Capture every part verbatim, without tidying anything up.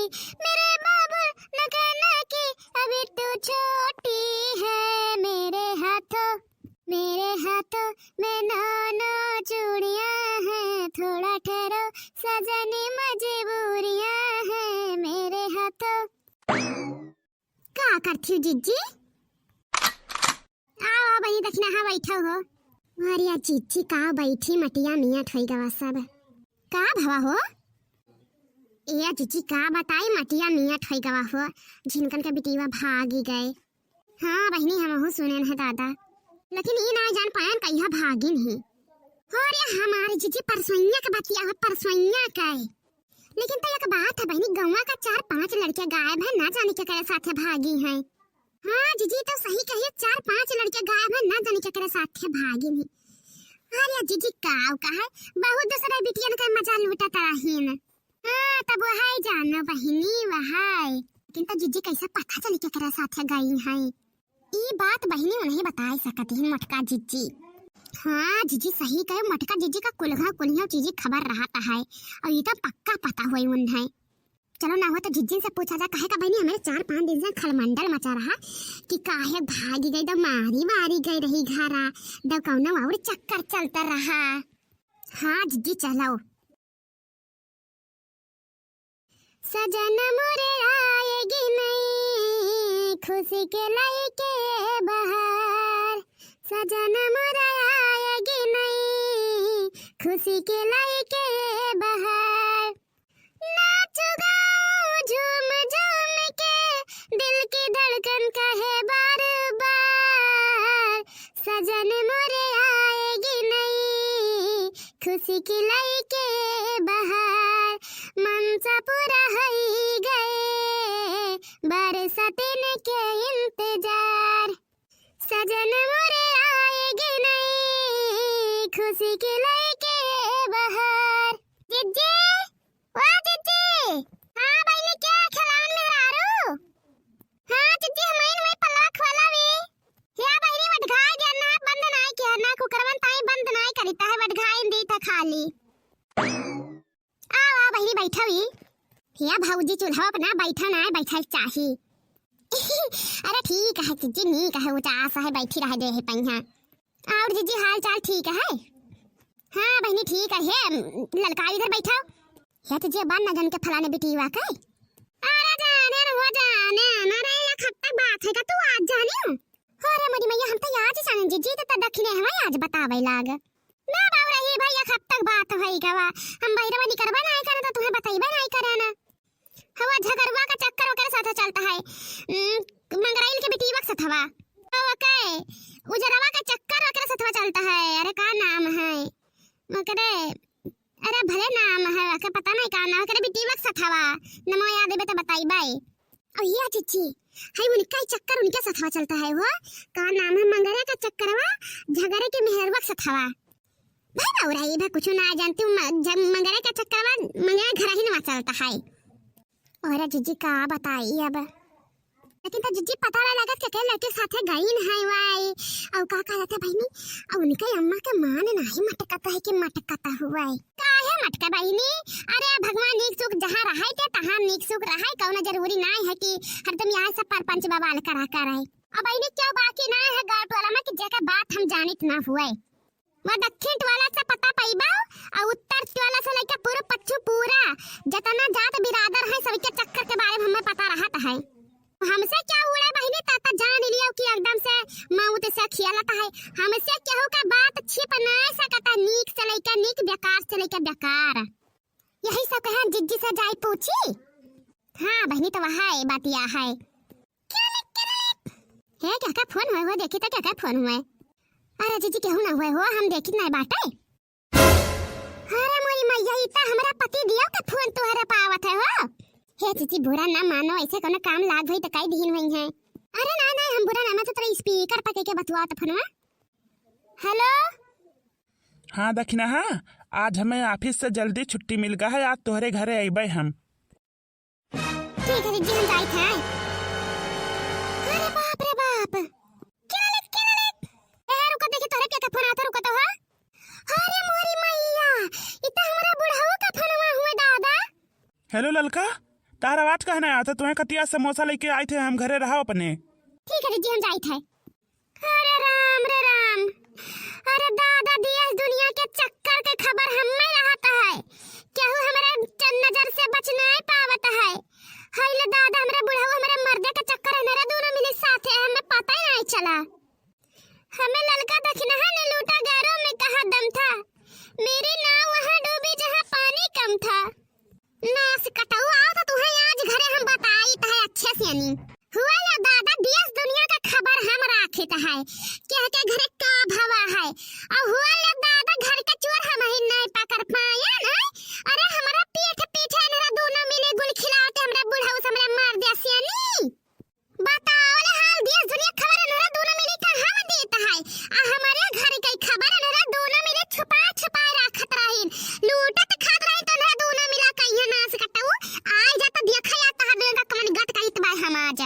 मेरे बाबू नखनकी, अभी तू छोटी है, मेरे हाथों, मेरे हाथों में नौ नौ चूड़ियां हैं, थोड़ा ठहरो सजनी, मजबूरियां हैं मेरे हाथों। का करती हो जिज्जी? आओ, आओ बहिनी, दखिनहा बैठो हो। अरे या जिज्जी, का बैठी, मटिया मियाँ ठोई गवा सब। का भवा हो? ए या जिज्जी, का बताई, मटिया मियाँ ठोई गवा हो, जिनकन के बिटिया भागी गए। हाँ बहिनी, हमहू सुनेन है दादा, लेकिन ई ना जान पाएन कहिया भागिन ही। अरे हमारे जिज्जी, परसोइया के बतिया है, परसोइया के। लेकिन तो एक बात है बहिनी, गौवा का चार पांच लड़के गायब हैं, ना जाने केकरे साथे भागी हैं। हाँ जिज्जी, तो सही कहिए, चार पांच लड़के गायब हैं, ना जाने केकरे साथे भागिन हैं। अरे जिज्जी, काव का है, बहुत दूसरे बिटियन का मजा लूटत रहीन। हाँ, तब वही जानो बहिनी, वही। लेकिन तो जिज्जी, कैसे पता चली केकरे साथे गई हैं? ई बात बहिनी उन्हें बताए सकत ही मोटका जिज्जी। हाँ जिज्जी, सही कहे, मोटका जिज्जी का कुल्हा कुल्हियों चीजी खबर रहत है, और ई तो पक्का पता हुई उन्हें। चलो ना हो तो जिज्जी से पूछा जा, काहे का बहिनी, हमें चार पांच दिन से खलमंडल मचा रहा कि काहे भागी गई, दो मारी मारी गई रही घरा, दो कौनो और चक्कर चलता रहा। हाँ जिज्जी, चलो। सजन मोरे आएगी नहीं, खुशी के लइके बहार। सजन मोरे आएगी नहीं, खुशी के लइके बहार। नाच गाऊं झूम झूम के, दिल की धड़कन कहे बार बार। सजन मोरे आएगी नहीं, खुशी की लइके बहार। मनसा पूरा होई गए, बरसातिन के इंतजार। सजन मोरे आएगी नहीं, खुशी की लइके बहार। जिज्जी, ओ जिज्जी। हाँ बहिनी, क्या खेलावन मेहरारू? हाँ जिज्जी, हम आइन वही पलवा खोला भी। या बहिनी, वटघाई दिया ना, बंद नाई किया ना, कुकरवन ताई बंद नाई करिता है, वटघाई दी था खाली। आओ, आओ बहिनी, बैठो ई। हिया भौजी चूल्हा अपना बैठा ना, बैठा चाही। अरे ठीक है जिज्जी, नीक है, उचास है, बैठी रह दे है पहिया। और जिज्जी, हाल चाल ठीक है? हाँ बहिनी, ठीक है। हे ललका, इधर बैठा। हे जिज्जी, बान ना जान के फलाने बिटिया के। अरे जाने न हो जाने, अरे एक हफ्ता बात है का, तू आज जाने हो? अरे मोरी मैया, हम तो आज जाने जिज्जी, तो दखिने हमें आज बतावे लाग। ना बाऊ रही भाई, एक हफ्ता बात होई गवा, हम बहिरवा निकरबा नाई करे तो तुम्हें बताइबा नाई करे ना। हवा झगरुआ का चक्कर ओकरे साथ चलता है। उम, मंगराइल के बिटिया के सथवा। तो ओके, उजरवा का चक्कर ओकरे सथवा चलता है। अरे का नाम है ओकरे? अरे भले नाम है, ओके पता नहीं का नाम, ओकरे बिटिया के सथवा। नमो याद देबे तो बताइबे। और ये जिज्जी, है उनका ही चक्कर उनके सथवा चलता है वो। का नाम है मंगरे का चक्करवा, झगरे के मेहरवा के सथवा। भाई बाऊ रही, भाई कुछ ना जानती हूँ, म-, जब मंगरे का चक्करवा, मंगरे घर ही नवा चलता है। और जिज्जी का बताई अब। लेकिन तो जिज्जी पता ना लगत के, के लड़के साथे गईन है वाई। और का कहत है बहिनी, और उनके अम्मा के मान नाही मटकत है कि मटकत हुआ है। काहे मटका बहिनी? अरे भगवान नीक सुख जहाँ रहाई के तहाँ नीक सुख रहाई, कौनो जरूरी नाही है कि हरदम यहाँ से परपंच बवाल करा करे। अब बहिनी क्यों बाकी ना है गाँव टोला में कि जेकर बात हम जानित ना हुए। वह दक्षिण टोला से पता पइबा, और उत्तर टोला से लेके पूर्व पच्छिम पूरा जितना जात बिरादर है, सबके चक्कर के बारे में हमें पता रहत है। हमसे क्या उड़े बहिनी, त, त जान लियो कि एकदम से मौत से खेलत है। हमसे केहू का बात छिप नहीं सकता, नीक से लेके नीक, बेकार से लेके बेकार। यही सब कहे जिज्जी से जाई पूछी। हाँ बहिनी, तो वह है, बतिया है। हे, केकर फोन हुए हो? देखी तो केकर फोन हुए। अरे जिज्जी, केहू ना हुए हो, हम देखी ना बाटे। अरे मोरी मैया, ई त हमरा पति दियो के फोन तोहरे पावत है हो। हे जिज्जी, बुरा ना मानो, ऐसे कोनो काम लाग होई त कई दिन हुई है। अरे ना ना, हम बुरा ना मानो, तो तोरा स्पीकर पर के बतुआ तो फोनवा। हेलो। हाँ दखिना, हाँ, आज हमें ऑफिस से जल्दी छुट्टी मिल गा है, आज तोहरे घरे अइबे हम। ठीक है जिज्जी, हम जाइत हैं। अरे बाप रे बाप। के ललित, के ललित? ए, रुको, देखी तोहरे पिया का फोन आवत, रुको तो हो। अरे मोरी मैया, ई त हमरा बुढ़ऊ का फोनवा हुए दादा। हेलो ललका, तार आवाज काहे ना आवत है? तुहैं खतिया समोसा लइके आइत है, हम घरे रहो अपने। ठीक है जीजी, हम जाइत है। अरे राम रे राम, अरे दादा, देश दुनिया के चक्कर के खबर हम्मे रहत है, केहू हमरे च-, नजर से बच नाहीं पावत है। हई ले दादा, हमरे बुढ़ऊ हमरे मर्दे के चक्कर है, मेरे दोनों मिली साथे, हम्मे पता ही नाहीं चला। हमें ललका दखिनहा ने लूटा गैरों में कहाँ दम था, मेरी नाव वहाँ डूबी जहाँ पानी कम था। नास कटऊ, आओ तो तुहैं आज घरे हम बताइत है अच्छे से नी। हुआ ले दादा, देश दुनिया का खबर हम राखित है, केह के घरे का भवा है। और हुआ ले दादा, घर के चोर हमहीं नाहीं पकड़ पाए ना। अरे हमरा पीठ पीछे इन्हरा दोनों मिली गुल खिलावत, हमरे बुढ़ऊ से हमरे मार द्या सियानी। बताओ ले हाल, देश दुनिया खबर इन्हरा दोनों मिली का हम देत है, आ हमरे घर के खबर इन्हरा दोनों मिली छुपा छुपा राखत रहीन, लूटत खात रहीन, तो इन्हरा दोनों मिला कहिया नास कटऊ, आई जा तो देखा या तहर दोनों का कमन गत कहित बाय हम आज।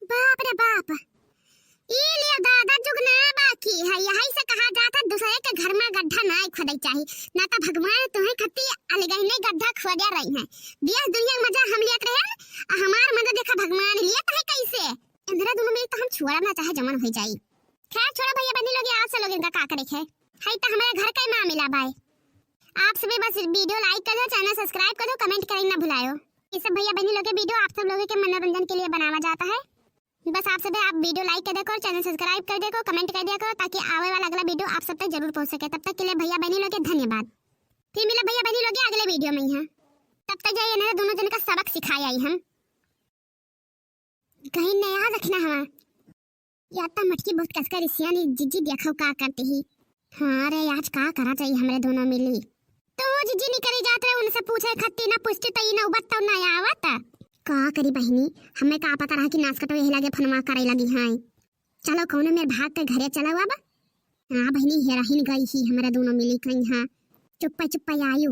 बाप रे बाप, ई ले दादा, जुग ना बाकी है, यही से कहा जाता दूसरे के घर में गड्ढा नाहीं खोदे चाही, ना तो भगवान तुहैं खती अलगहिने गड्ढा खोदे रही है। देश दुनिया के मजा हम लियत रहे, आ हमार मजा देखा भगवान लियत है कैसे। इन्हरा दोनों में तो हम छोड़ब ना, चाहे जमन हो जाई। खैर छोड़ा भैया बहनी लोग, आज से लोग इनका का करे है, है तो हमारे घर का ही मामला बाय। आप सभी बस video like कर दो, channel subscribe कर दो, comment करे ना भुलायो। ये सब भैया बहनी लोग के video आप सब लोगों के मनोरंजन के लिए बनावा जाता है। बस आप सभी आप video like कर देखो और channel subscribe कर देखो, comment कर दिया करो, ताकि आवे वाला अगला video आप सब तक जरूर पहुंच सके। तब तक के लिए भैया बहनी लोग के धन्यवाद। फिर मिला भैया बहनी लोग के अगले video में यहाँ। तब तक जाइए, इन्हरा दोनों जन का सबक सिखाए आई हम। कहीं नया रखना हवा। या त मटकी बहुत कसकर रिसिया नी, जीजी देखो का करती ही। हाँ रे, आज का करा चाहिए हमरे दोनों मिली। तो जीजी निकरी जात रहे, उनसे पूछे खत्ती ना पूछती, त ई नौबत तो ना आवत। का करी बहिनी, हमें का पता रहा कि नास कटो यही लागे फनवा करे लगी हैं। चलो कौनो मेर भाग के घरे चलो अब। हाँ बहिनी, हेरहिन गई ही हमरे दोनों मिली कहीं। हाँ, चुप्पे चुप्पे आयु।